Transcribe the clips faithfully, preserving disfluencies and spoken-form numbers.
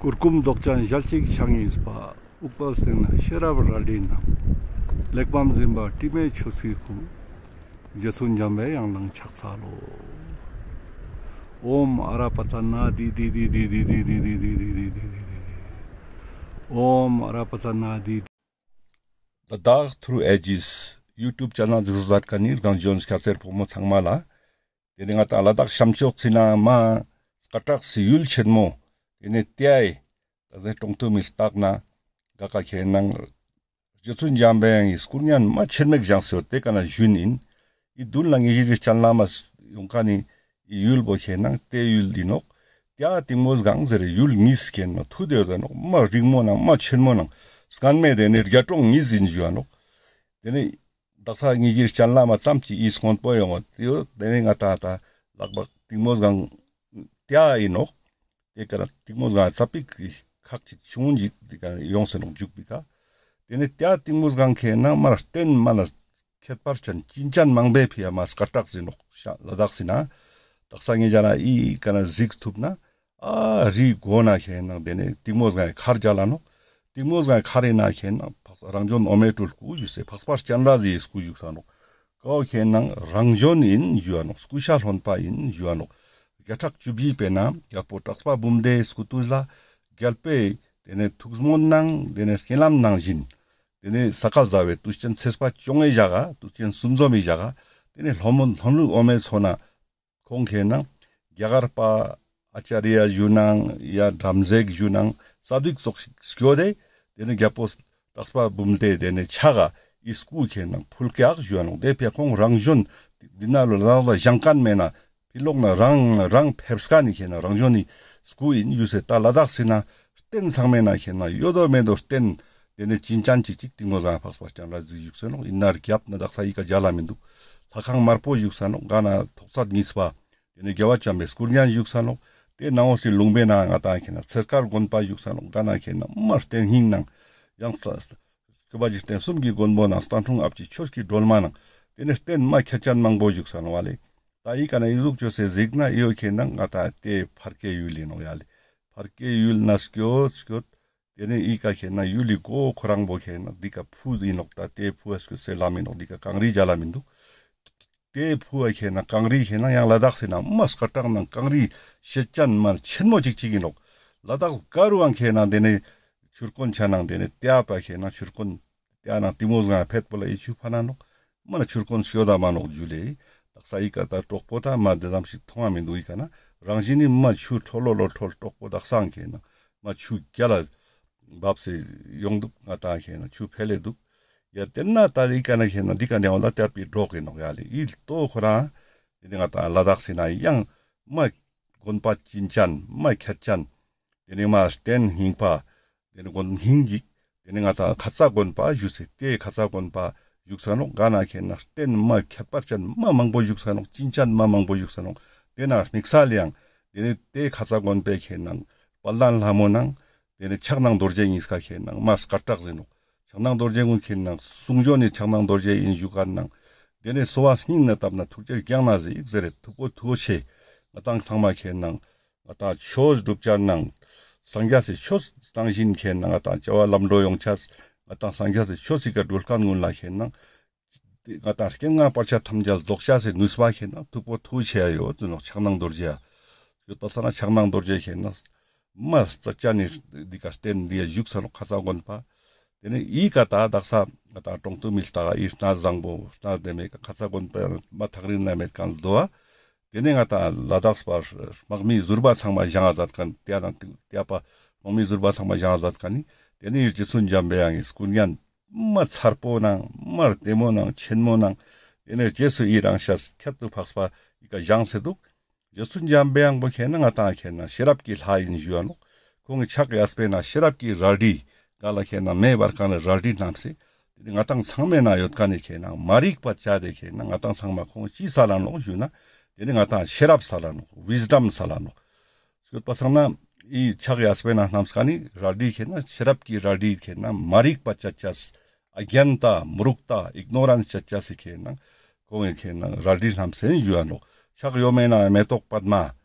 གུར་ཀུམ་མདོག་ཅན་ཞལ་གཅིག་ཕྱག་གཉིས་པ། དབུ་པ་སྟེང་ན་ཤེས་རབ་རལ་གྲི་བསྣམས། གླེགས་བམ་འཛིན་པ་དྲི་མེད་ཆོས་ཀྱི་སྐུ། རྗེ་བཙུན་འཇམ་པའི་དབྱངས་ལ་ཕྱག་འཚལ་ལོ། ཨོཾ་ཨ་ར་པ་ཙ་ན་དྷཱིཿ་དྷཱིཿ་དྷཱིཿ། ཨོཾ་ཨ་ར་པ་ཙ་ན་དྷཱིཿ། ལ་དྭགས་ཐུརུ་ཨེ་ཇིས་ཡུ་ཊུབ་ཆེ་ནལ་གཟིགས་ས་མཛད་མཁན་ནི་རྒན་གཞོན་སྐྱ་སེར་ཕོ་མོ་ཚང་མ་ལ། དེ་ནས་ང་ཏང་ལ་དྭགས་ཤམ་ཕྱོགས་སི་ན་མ་སྐད་གྲགས་སི་ཡུལ་ཆེན་མོ། དེ་ནས་ཏེ་ཨའི་ད་ཟེ་གྲོང་ཐུ་མི་ལྟག་ན་ག་ཀ་ཁེ་ནང་རྗེ་བཙུན་འཇམ་པའི་དབྱངས་སི་སྐུ་བརྙན་མ་ཆེན་མོ་ཞིག་བཞེངས་སེ་ཡོད། དེ་ཀ་ན་ཞུན་ཡིན། ཨི་མདུན་ལ་ཉེ་ཞའི་སྤྱན་ལམ་མ་ཡོང་མཁན་ནི་ཨི་ཡུལ་བོ་ཁེ་ནང་ཏེ་ཡུལ་ཡིན་ནོག། ཏེ་ཨ་ཏིང་མོ་སྒང་ཟེར་ཡུལ་གཉིས་ཁེ་ནང་ཐུག་སྟེ་ཡོད་ནོག། མ་རིང་མོ་ནང་མ་ཆེན་མོ་ནང་སྔན་མེ་དེ་ནས་རྒྱ་གྲོང་གཉིས་ཡིན་ཞུ་བ་ནོག། དེ་ནས་དག་ས་ཉེ་ཞའི་སྤྱན་ལམ་མ་ཙམ་ཅིག་ཨི་སྔོན་པོ་ཡོང་བ་དེ་ཡོད། དེ་ནས་ང་ཏང་ད་ལག་པ་ཏིང་མོ་སྒང་ཏེ་ཨ་ཡིན་ནོག། དེ་ཀ་ན་ཏིང་མོ་སྒང་ཙ་པིག་ཁག་ཅིག་ཆུང་ངུན་ཞིག་དེ་ཀ་ཡོང་སེ་ནོག་འཇུག་པའི་ཀ། དེ་ནས་ཏེ་ཨ་ཏིང་མོ་སྒང་ཁེ་ནང་མ་རྟེན་མ་ན་ཁྱད་པར་ཅན་ཅིན་ཅན་མང་པོའི་ཕི་ཡ་མ་སྐད་གྲགས་ཡིན་ནོག། ཤ་ལ་དྭགས་སི་ན་དག་ས་ངེ་ཞ་ན་ཨི་ཀ་ན་གཟིགས་ཐུབ་ན། ཨ་རིའི་མགོ་ན་ཁེ་ནང་དེ་ནས་ཏིང་མོ་སྒང་མཁར་མཇལ་ལ་ནོག། ཏིང་མོ་སྒང་མཁར་ཡིན་ན་ཁེ་ནང་རང་བྱོན་འོ་མའི་སྤྲུལ་སྐུ་ཞུ་སེ་འཕགས་པ་སྤྱན་རས་གཟིགས་སི་སྐུ་བཞུགས་ས་ནོག། ཀའོ་ཁེ་ནང་རང་བྱོན་ཡིན་ཞུ་བ་ནོག། སྐུ་ཤ་རློན་པ་ཡིན་ཞུ་བ་ནོག། བརྒྱ་ཕྲག་བཅུ་བཞི་པའི་ནང་རྒྱལ་པོ་གྲགས་པ་འབུམ་ལྡེའི་སྐུ་དུས་ལ་རྒྱལ་པོའི་དེ་ནས་ཐུགས་སྨོན་ནང་དེ་ནས་རྐྱེན་ལམ་ནང་བཞིན། དེ་ནས་ས་ག་ཟླ་བའི་དུས་ཆེན་ཚེས་པ་བཅོ་ལྔའི་ཞག་ག། དུས་ཆེན་གསུམ་འཛོམས་མི་ཞག་ག། དེ་ནས་ལྷོ་མོན་ལྷོ་ནུབ་འོ་མའི་མཚོ་ན་ཁོང་ཁེ་ནང་རྒྱ་གར་པ་ཨ་ཅཱརྱ་ཞུ་ནང་ཡ་བྲམ་ཟེ་ཞུ་ནང་ས་དུག་ཙོགས་ཤིག་སྐྱོད་དེ། དེ་ནས་རྒྱལ་པོ་གྲགས་པ་འབུམ་ལྡེ་དེ་ནས་ཕྱག་ག་ཨི་སྐུ་ཁེ་ནང་ཕུལ་ཀྱག་ཞུ་བ་ནོག། དེ་ཕི་ཁོང་རང་བྱོན་འདི་ན་ལོ་ལ་ལ་བཞེངས་མཁན་མེད་ན་ཕི་ལོག་ན་རང་རང་ཕེབས་མཁན་ནི་ཁེ་ནང་རང་བྱོན་ནི་སྐུ་ཡིན་ཞུ་སེ། ད་ལ་དྭགས་སི་ན་རྟེན་ཚང་མེ་ན་ཁེ་ནང་ཡོད་དོ་མེད་དོ་རྟེན། དེ་ནས་ཅིན་ཅན་ཅིག་ཅིག་ཏིང་མོ་སྒང་འཕགས་པ་སྤྱན་རས་གཟིགས་བཞུགས་སེ་ནོག། ཡིན་ན་རྒྱབ་ན་དག་ས་ཨི་ཀ་མཇལ་ལ་མི་འདུག། ལྷ་ཁང་དམར་པོ་བཞུགས་ས་ནོག། ག་ན་ཐོག་ཚད་གཉིས་པ། དེ་ནས་རྒྱལ་བ་བྱམས་པའི་སྐུ་བརྙན་བཞུགས་ས་ནོག། དེ་ནང་འོ་སི་ལུང་པའི་ནང་ང་ཏང་ཁེ་ནང་ཚེར་དཀར་དགོན་པ་བཞུགས་ས་ནོག། ག་ན་ཁེ་ནང་མ་རྟེན་སྙིང་ནང་ཡང་ས་སྐྱོབ་པ་འཇིག་རྟེན་གསུམ་གྱི་མགོན་པོ་ནང་སྟག་འཕྲུག་ཨ་ཕྱི་ཆོས་ཀྱི་སྒྲོལ་མ་ནང་དེ་ནས་རྟེན་མ་ཁྱད་ཅན་མང་པོ་བཞུགས་ས་ནོག་བ་ལེ། ད་ཨི་ཀ་ན་ཨི་ཟུག་ཅོས་སེ་གཟིགས་ན་ཨི་ཡོ་ཁེ་ནང་ང་ཏང་དེ་ཕར་ཀའི་ཡུལ་ཡིན་ནོག་ཡ་ལེ། ཕར་ཀའི་ཡུལ་ན་སྐྱོད་སྐྱོད། དེ་ནས་ཨི་ཀ་ཁེ་ནང་ཡུལ་ལི་མགོ་ཁོ་རང་བོ་ཁེ་ནང་འདི་ཀ་ཕུ་ཡིན་ནོག། ད་དེ་ཕུ་ཨ་སྐྱོད་སེ་ལམ་ཡིན་ནོག། འདི་ཀ་གངས་རི་མཇལ་ལ་མི་འདུག། དེ་ཕུ་ཨ་ཁེ་ནང་གངས་རི་ཁེ་ནང་ཡང་ལ་དྭགས་སི་ནང་མ་སྐད་གྲགས་ནང་གངས་རི་ཤེད་ཅན་མ་ཆེན་མོ་ཅིག་ཅིག་ཡིན་ནོག། ལ་དྭགས་ག་རུའང་ཁེ་ནང་དེ་ནས་ཆུར་ཀོན་ཆ་ནང་དེ་ནས་ཏེ་ཨ་པ་ཁེ་ནང་ཆུར་ཀོན་ཏེ་ཨ་ནང་ཏིང་མོ་སྒང་ཕེད་པོ་ལ་ཨི་ཆུ་ཕ་ན་ནོག། མ་ན་ཆུར་ཀོན་སྐྱོད་ད་མ་ནོག་ཇུ་ལེ། དག་ས་ཨི་ཀ་ད་གྲོག་པོ་ད་མ་དེ་ཙམ་ཞིག་མཐོང་བ་མི་འདུག། ཨི་ཀ་ན་རང་བཞིན་ནི་མ་ཆུ་ཁྲོ་ལོ་ལོ་ཁྲོལ་གྲོག་པོ་དག་སང་ཁེ་ནང་མ་ཆུ་རྒྱ་ལ་བབས་སེ་ཡོང་འདུག། ང་ཏང་ཁེ་ནང་ཆུ་འཕེལ་ལེ་འདུག། ཡ་དེ་ན་ད་ཨི་ཀ་ན་ཁེ་ནང་འདི་ཀ་ནས་འོ་ལ་ཏེ་ཨ་པི་འབྲོག་ཡིན་ནོག་ཡ་ལེ། ཨི་ལྟོ་ཁོ་རང་དེ་ནས་ང་ཏང་ལ་དྭགས་སི་ན་ཡང་མ་དགོན་པ་ཅིན་ཅན་མ་ཁྱད་ཅན། དེ་ནས་མ་རྟེན་སྙིང་པ། དེ་ནས་དགོན་སྙིང་ཅིག། དེ་ནས་ང་ཏང་ཁ་ཙ་དགོན་པ་བཞུགས་སེ་དེ་ཁ་ཙ་དགོན་པ་བཞུགས་ས་ནོག། ག་ན་ཁེ་ནང་རྟེན་མ་ཁྱད་པར་ཅན་མ་མང་པོ་བཞུགས་ས་ནོག། ཅིན་ཅན་མ་མང་པོ་བཞུགས་ས་ནོག། དེ་ན་དམིགས་བསལ་ཡང་དེ་ནས་དེ་ཁ་ཙ་དགོན་པའི་ཁེ་ནང་དཔལ་ལྡན་ལྷ་མོ་ནང་དེ་ནས་ཕྱག་ནང་རྡོ་རྗེ་གཉིས་ཀ་ཁེ་ནང་མ་སྐད་གྲགས་ཡིན་ནོག། ཕྱག་ནང་རྡོ་རྗེ་ཀུན་ཁེ་ནང་གསུང་བྱོན་ནི་ཕྱག་ནང་རྡོ་རྗེ་ཡིན་བཞུགས་ཀ་ནང་དེ་ནས་གསོལ་བ་སྙིང་ནས་བཏབ་ན་ཐུགས་རྗེ་བསྐྱངས་ན་ཟེར་ཡིག་ཟེར་རེ་ཐུགས་པོ་ཐུགས་ཆེ། ང་ཏང་ཚང་མ་ཁེ་ནང་ང་ཏང་ཆོས་སྒྲུབ་ཅན་ནང་སངས་རྒྱས་སི་ཆོས་བཏང་བཞིན་ཁེ་ནང་ང་ཏང་བྱ་བ་ལམ་འགྲོ་ཡོང་ཆས། ང་ཏང་སངས་རྒྱས་སི་ཆོས་སི་ཀ་སྒྲུབ་མཁན་ཀུན་ལ་ཁེ་ནང་ང་ཏང་རྐྱེན་ངན་བར་ཆད་ཐམས་ཅད་རྫོགས་ཆས་སི་ནུས་པ་ཁེ་ནང་ཐུགས་པོ་ཐུགས་ཆེ་ཡ་ཡོད་ཟེར་ནོག། ཕྱག་ནང་རྡོ་རྗེ་ཡ་ཡོད་པ་ས་ན་ཕྱག་ནང་རྡོ་རྗེ་ཁེ་ནང་མ་རྩ་ཆ་ནི་འདི་ཀ་རྟེན་འདི་ཡ་བཞུགས་ས་ནོག། ཁ་ཙ་དགོན་པ། དེ་ནས་ཨི་ཀ་ད་དག་ས་ང་ཏང་གྲོང་དུ་མི་ལྟ་ག་ཨི་སྣ་བཟང་པོ་སྣ་དེ་མེད་ཀ་ཁ་ཙ་དགོན་པ་མ་ཐག་རིང་ན་མེད་ཀ་ལ་དོ་བ། དེ་ནས་ང་ཏང་ལ་དྭགས་པ་དམག་མི་ཟུར་པ་ཚང་མ་བཞེངས་ས་མཛད་མཁན་ཏེ་ཡ་དང་ཏེ་ཡ་པ་དམག་མི་ཟུར་པ་ཚང་མ་བཞེངས་ས་མཛད་མཁན་ནི་དེ་ནས་རྗེ་བཙུན་འཇམ་པའི་དབྱངས་ཀྱི་སྐུ་བརྙན་མ་མཚར་པོ་ནང་མ་བདེ་མོ་ནང་ཆེན་མོ་ནང་དེ་ནས་རྗེས་སུ་ཡི་རང་ཤ་ཁྱད་དུ་འཕགས་པ་ཨི་ཀ་བཞེངས་སེ་འདུག། རྗེ་བཙུན་འཇམ་པའི་དབྱངས་པོ་ཁེ་ནང་ང་ཏང་ཁེ་ནང་ཤེས་རབ་ཀྱི་ལྷ་ཡིན་ཞུ་བ་ནོག། ཁོང་གི་ཕྱག་གཡས་པའི་ནང་ཤེས་རབ་ཀྱི་རལ་གྲི་ག་ལ་ཁེ་ནང་མེ་འབར་མཁན་ནི་རལ་གྲི་བསྣམས་སེ། དེ་ནི་ང་ཏང་ཚང་མའི་ནང་ཡོད་མཁན་ནི་ཁེ་ནང་མ་རིག་པ་བཅད་དེ་ཁེ་ནང་ང་ཏང་ཚང་མ་ཁོང་ཅི་སལ་ལ་ནོག་ཞུ་ན། དེ་ནི་ང་ཏང་ཤེས་རབ་སལ་ལ་ནོག། ཝིས་ཌམ་སལ་ལ་ནོག། ཡོད་པ་སང་ན་ཨི་ཕྱག་གཡས་པའི་ནང་བསྣམས་མཁན་ནི་རལ་གྲི་ཁེ་ནང་ཤེས་རབ་ཀྱི་རལ་གྲི་ཁེ་ནང་མ་རིག་པ་བཅད་ཅས། ཨ་གྱན་ཏ་མུ་རུག་ཏ་ཨིག་ནོ་རན་སི་བཅད་ཅས་སི་ཁེ་ནང་ཁོང་གི་ཁེ་ནང་རལ་གྲི་བསྣམས་སེ་ཞུ་བ་ནོག། ཕྱག་གཡོན་མའི་ནང་མེ་ཏོག་པདྨ།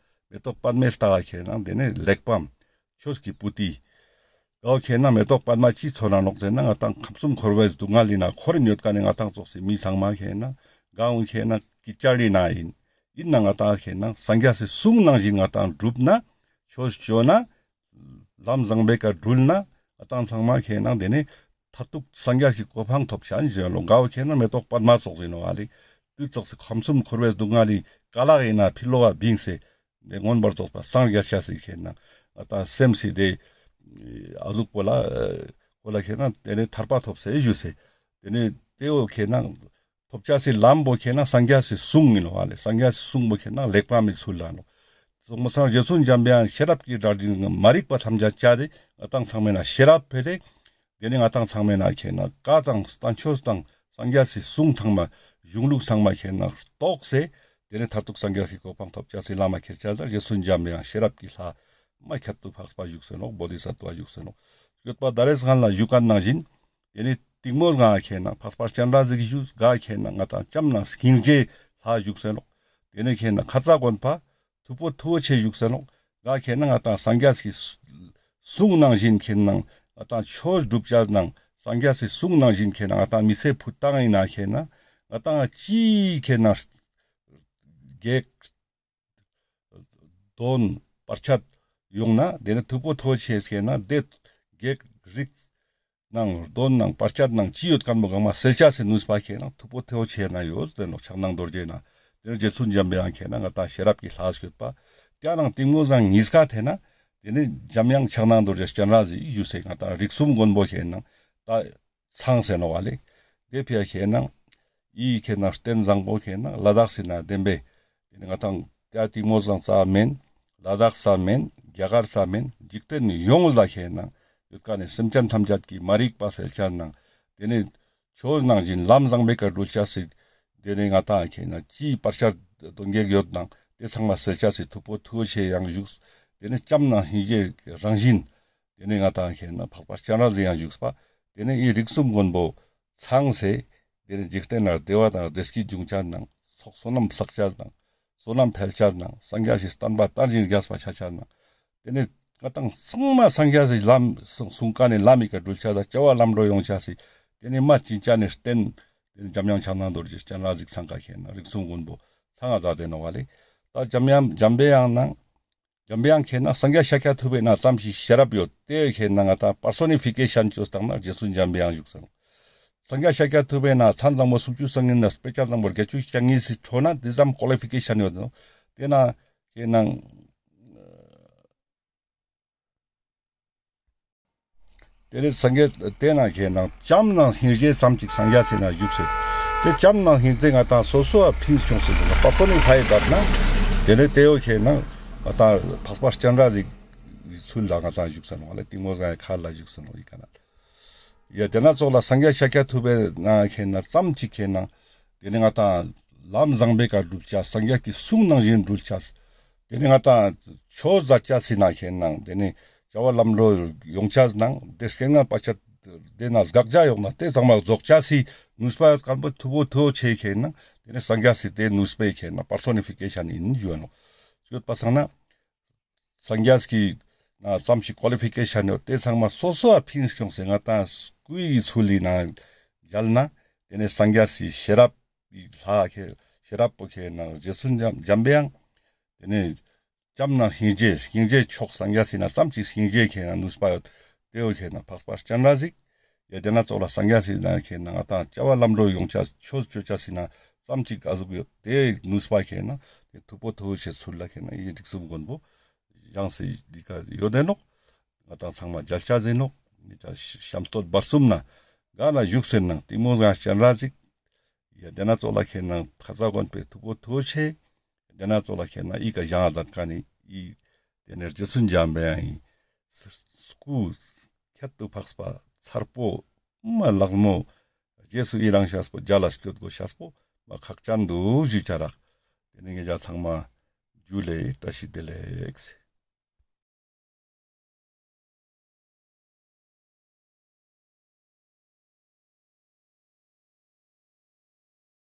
མེ་ཏོག་པདྨའི་ལྟག་ཁེ་ནང་དེ་ནས་གླེགས་བམ། ཆོས་ཀྱི་པུ་ཏི། གའོ་ཁེ་ན་མེ་ཏོག་པདྨ་ཅི་ཚོར་ར་ནོག་ཟེར་ན་ང་ཏང་ཁམས་གསུམ་འཁོར་བའི་སྡུག་བསྔལ་ལི་ནང་འཁོར་རིན་ཡོད་ཀ་ནེ་ང་ཏང་ཙོགས་སི་མི་ཚང་མ་ཁེ་ན་གའོ་ཁེ་ན་ཀི་ཅར་ལི་ནང་ཡིན། ཡིན་ན་ང་ཏང་ཁེ་ན་སངས་རྒྱས་སི་གསུང་ནང་བཞིན་ང་ཏང་སྒྲུབ་ན་ཆོས་ཅོ་ན་ལམ་བཟང་པོའི་ཀ་དྲུལ་ན་ང་ཏང་ཚང་མ་ཁེ་ན་དེ་ནེ་མཐར་ཐུག་སངས་རྒྱས་ཀྱི་གོ་འཕང་ཐོབ་ཆ་ཡིན་ཟེར་ལོ། གའོ་ཁེ་ན་མེ་ཏོག་པདྨ་ཙོགས་ཡིན་ནོག་ཨ་ལེ། དུས་ཙོགས་སི་ཁམས་གསུམ་འཁོར་བའི་སྡུག་བསྔལ་ལི་ཀ་ལག་ཡིན་ན་ཕི་ལོག་ག་བིངས་སེ། དེ་མངོན་པར་རྫོགས་པ་སངས་རྒྱས་ཤེས་སི་ཁེ་ན་ང་ཏང་སེམས་སི་དེ་ཨ་ཟུག་པོ་ལ་ཨ་པོ་ལ་ཁེ་ན་དེ་ནེ་ཐར་པ་ཐོབ་སེ་ཞུ་སེ། དེ་ནེ་དེ་བོ་ཁེ་ན་ཐོབ་ཆ་སི་ལམ་པོ་ཁེ་ན་སངས་རྒྱས་སི་གསུང་ཡིན་ནོག་ཨ་ལེ། སངས་རྒྱས་སི་གསུང་པོ་ཁེ་ན་ལེགས་པ་མི་ཚུལ་ལ་ནོག། ཙོགས་མ་སང་རྗེ་བཙུན་འཇམ་པའི་དབྱངས་ཤེས་རབ་ཀྱི་སྒྲ་སྒྱུར་མ་རིག་པ་ཐམས་ཅད་བཅད་དེ་ང་ཏང་ཚང་མའི་ནང་ཤེས་རབ་ཕེ་ལེ། དེ་ནེ་ང་ཏང་ཚང་མའི་ནང་ཁེ་ན་བཀའ་དང་བསྟན་བཅོས་དང་སངས་རྒྱས་སི་གསུང་ཚང་མ་གཞུང་ལུགས་ཚང་མ་ཁེ་ན་རྟོགས་སེ། དེ་ནེ་མཐར་ཐུག་སངས་རྒྱས་སི་གོ་འཕང་ཐོབ་ཆ་སི་ལམ་མ་ཁྱེར་ཆ་ལ་རྗེ་བཙུན་འཇམ་པའི་དབྱངས་ཤེས་རབ་ཀྱི་ལྷ་མ་ཁྱད་དུ་འཕགས་པ་བཞུགས་སེ་ནོག། བོ་དྷི་ས་ཏྭ་བཞུགས་སེ་ནོག། ཡོད་པ་ད་རེས་སྒང་ལ་བཞུགས་ཀ་ནང་བཞིན། དེ་ནེ་གཏིང་མོ་སྒང་ཁེ་ན་འཕགས་པ་སྤྱན་རས་གཟིགས་བཞུགས། ག་ཁེ་ན་ང་ཏང་བྱམས་ནང་སྙིང་རྗེ་ལྷ་བཞུགས་སེ་ནོག། དེ་ནེ་ཁེ་ན་ཁ་ཙ་དགོན་པ་མཐུ་པོ་མཐུ་བོ་ཆེ་བཞུགས་སེ་ནོག། ག་ཁེ་ན་ང་ཏང་སངས་རྒྱས་ཀྱི་གསུང་ནང་བཞིན་ཁེ་ན་ང་ཏང་ཆོས་སྒྲུབ་ཆ་ནང་སངས་རྒྱས་ཀྱི་གསུང་ནང་བཞིན་ཁེ་ན་ང་ཏང་མི་ཚེ་ཕུད་བཏང་ཡིན་ན་ཁེ་ན་ང་ཏང་ཅི་ཁེ་ན་བགེགས་གདོན་བར་ཆད་ཡོང་ན་དེ་ནེ་མཐུ་པོ་མཐུ་བོ་ཆེ་ཁེ་ན་དེ་བགེགས་རིགས་ནང་གདོན་ནང་བར་ཆད་ནང་ཅི་ཡོད་ཁན་པོ་གང་མ་སེལ་ཆ་སི་ནུས་པ་ཁེ་ན་མཐུ་པོ་མཐུ་བོ་ཆེ་ན་ཡོད་ཟེར་ནོག། ཕྱག་ནང་རྡོ་རྗེ་ན་དེ་ནེ་རྗེ་བཙུན་འཇམ་པའི་དབྱངས་ཁེ་ན་ང་ཏང་ཤེས་རབ་ཀྱི་ལྷ་སྐྱོད་པ། དེ་ནང་གཏིང་མོ་སྒང་གཉིས་ཀ་ཐེ་ན་དེ་ནེ་འཇམ་དབྱངས་ཕྱག་ནང་རྡོ་རྗེ་སྤྱན་རས་གཟིགས་བཞུགས་སེ་ང་ཏང་རིགས་གསུམ་མགོན་པོ་ཁེ་ན་ད་ཚང་སེ་ནོག་ཨ་ལེ། དེ་ཕི་ཡ་ཁེ་ན་ཨི་ཁེ་ན་རྟེན་བཟང་པོ་ཁེ་ན་ལ་དྭགས་སི་ན་བདེན་པའི་དེ་ནེ་ང་ཏང་ཏ་གཏིང་མོ་སྒང་ཙ་མེན། ལ་དྭགས་ཙ་མེན། རྒྱ་གར་ཙ་མེན། འཇིག་རྟེན་ཡོངས་ལ་ཁེ་ན་ཡོད་ཀ་ནེ་སེམས་ཅན་ཐམས་ཅད་ཀྱི་མ་རིག་པ་སེལ་ཆ་ནང་དེ་ནེ་ཆོས་ནང་བཞིན་ལམ་བཟང་པོའི་ཀ་དྲུལ་ཆ་སི་དེ་ནེ་ང་ཏང་ཁེ་ན་ཅི་བར་ཆད་གདོན་བགེགས་ཡོད་ནང་དེ་ཚང་མ་སེལ་ཆ་སི་མཐུ་པོ་མཐུ་བོ་ཆེ་ཡང་བཞུགས། དེ་ནེ་བྱམས་ནང་སྙིང་རྗེ་རང་བཞིན། དེ་ནེ་ང་ཏང་ཁེ་ན་འཕགས་པ་སྤྱན་རས་གཟིགས་ཡང་བཞུགས་པ། དེ་ནེ་ཨི་རིགས་གསུམ་མགོན་པོ་ཚང་སེ། དེ་ནེ་འཇིག་རྟེན་ལ་བདེ་བ་དང་བདེ་སྐྱིད་འབྱུང་ཆ་ནང་ཚོགས་བསོད་ནམས་བསགས་ཆ་ནང་བསོད་ནམས་འཕེལ་ཆ་ནང་སངས་རྒྱས་སི་བསྟན་པ་དར་ཞིང་རྒྱས་པ་ཆ་ཆ་ནང་། དེ་ནེ་ང་ཏང་ཚང་མ་སངས་རྒྱས་སི་ལམ་གསུང་ཀ་ནེ་ལམ་མི་ཀ་དྲུལ་ཆ་ད་བྱ་བ་ལམ་འགྲོ་ཡོང་ཆ་སི་དེ་ནེ་མ་ཅིན་ཅ་ནེ་རྟེན། དེ་ནེ་འཇམ་དབྱངས་ཕྱག་ནང་རྡོ་རྗེ་སྤྱན་རས་གཟིགས་ཚང་ཀ་ཁེ་ན་རིགས་གསུམ་མགོན་པོ་ཚང་ང་མཛད་དེ་ནོག་ཨ་ལེ། ད་འཇམ་དབྱངས་འཇམ་པའི་དབྱངས་ནང་འཇམ་པའི་དབྱངས་ཁེ་ན་སངས་རྒྱས་ཤཱཀྱ་ཐུབ་པའི་ནང་ཙམ་ཞིག་ཤེས་རབ་ཡོད་དེ་ཁེ་ན་ང་ཏང་པར་སོ་ནི་ཕི་ཀེ་ཤན་ཅོས་བཏང་ན་རྗེ་བཙུན་འཇམ་པའི་དབྱངས་བཞུགས་སེ་ནོག། སངས་རྒྱས་ཤཱཀྱ་ཐུབ་པའི་ནང་མཚན་བཟང་པོ་སུམ་ཅུ་སོ་གཉིས་ནང་དཔེ་བྱད་བཟང་པོ་བརྒྱད་ཅུ་གྱ་གཉིས་སི་ཁྲོད་ན་དེ་ཙམ་ཀོ་ལི་ཕི་ཀེ་ཤན་ཡོད་ནོག། དེ་ན་ཁེ་ན་དེ་ནེ་སངས་རྒྱས་དེ་ན་ཁེ་ན་བྱམས་ནང་སྙིང་རྗེ་ཙམ་ཅིག་སངས་རྒྱས་སི་ན་བཞུགས་སེ། དེ་བྱམས་ནང་སྙིང་རྗེ་ང་ཏང་སོ་སོ་བ་ཕིངས་ཁྱོངས་སེ་དེ་ན་པར་ཏོ་ནི་ཕ་ཡི་བར་ན། དེ་ནེ་དེ་བོ་ཁེ་ན་ང་ཏང་འཕགས་པ་སྤྱན་རས་གཟིགས་ཚུལ་ལ་ང་ཏང་བཞུགས་སེ་ནོག་ལེ། གཏིང་མོ་སྒང་ཁ་ལ་བཞུགས་སེ་ནོག་ཡི་ཀ་ན། ཡ་དེ་ན་ཙོགས་ལ་སངས་རྒྱས་ཤཱཀྱ་ཐུབ་པའི་ནང་ཁེ་ན་ཙམ་ཅིག་ཁེ་ན། དེ་ནེ་ང་ཏང་ལམ་བཟང་པོའི་ཀ་དྲུལ་ཆ་སངས་རྒྱས་ཀྱི་གསུང་ནང་བཞིན་དྲུལ་ཆ། དེ་ནེ་ང་ཏང་ཆོས་མཛད་ཆ་སི་ན་ཁེ་ན་དེ་ནེ་བྱ་བ་ལམ་འགྲོ་ཡོང་ཆ་ནང་དེ་རྐྱེན་ངན་བར་ཆད་དེ་ན་དགག་བྱ་ཡོང་ན་དེ་ཚང་མ་རྫོགས་ཆ་སི་ནུས་པ་ཡོད་ཁན་པོ་མཐུ་བོ་མཐུ་བོ་ཆེ་ཁེ་ན་དེ་ནེ་སངས་རྒྱས་སི་དེ་ནུས་པའི་ཁེ་ན་པར་སོ་ནི་ཕི་ཀེ་ཤན་ཡིན་ཞུ་ནོག། ཡོད་པ་སང་ན། སངས་རྒྱས་ཀྱི་ན་ཙམ་ཞིག་ཀོ་ལི་ཕི་ཀེ་ཤན་ཡོད་དེ་ཚང་མ་སོ་སོ་བ་ཕིངས་ཁྱོངས་སེ་ང་ཏང་སྐུའི་ཚུལ་ལི་ན་མཇལ་ན་དེ་ནེ་སངས་རྒྱས་སི་ཤེས་རབ་ལྷ་ཁེ་ཤེས་རབ་པོ་ཁེ་ན་རྗེ་བཙུན་འཇམ་འཇམ་པའི་དབྱངས་དེ་ནེ་བྱམས་ནང་སྙིང་རྗེ་སྙིང་རྗེ་མཆོག་སངས་རྒྱས་སི་ན་ཙམ་ཅིག་སྙིང་རྗེ་ཁེ་ན་ནུས་པ་ཡོད་དེ་བོ་ཁེ་ན་འཕགས་པ་སྤྱན་རས་གཟིགས། ཡ་དེ་ན་ཙོགས་ལ་སངས་རྒྱས་སི་ན་ཁེ་ན་ང་ཏང་བྱ་བ་ལམ་འགྲོ་ཡོང་ཆ་ཆོས་ཅོ་ཆ་སི་ན་ཙམ་ཅིག་ཨ་ཟུག་ཡོད་དེ་ནུས་པ་ཁེ་ན་དེ་མཐུ་པོ་མཐུ་བོ་ཆེ་ཚུལ་ལ་ཁེ་ན་ཨི་རིགས་གསུམ་མགོན་པོ་ཡང་སེ་འདི་ཀ་ཡོད་དེ་ནོག། ང་ཏང་ཚང་མ་མཇལ་ཆ་ཟེར་ནོག། ངེ་ཅག་ཤམ་སྟོད་བར་གསུམ་ན་ག་ན་བཞུགས་སེ་ནང་གཏིང་མོ་སྒང་སྤྱན་རས་གཟིགས། ཡ་དེ་ན་ཙོགས་ལ་ཁེ་ན་ཁ་ཙ་དགོན་པའི་མཐུ་པོ་མཐུ་བོ་ཆེ། དེ་ན་ཙོགས་ལ་ཁེ་ན་ཨི་ཀ་བཞེངས་མཛད་ཁན་ནི་ཨི་དེ་ནེ་རྗེ་བཙུན་འཇམ་པའི་དབྱངས་སྐུ་ཁྱད་དུ་འཕགས་པ་མཚར་པོ་མ་ལགས་མོ། རྗེས་སུ་ཡི་རང་ཤེས་པོ་མཇལ་ལ་སྐྱོད་དགོས་ཤེས་པོ་མ་ཁག་ཅན་འདུག་ཞུ་ཆ་རག། དེ་ནེ་ངེ་ཅག་ཚང་མ་ཇུ་ལེ་བཀྲ་ཤིས་བདེ་ལེགས།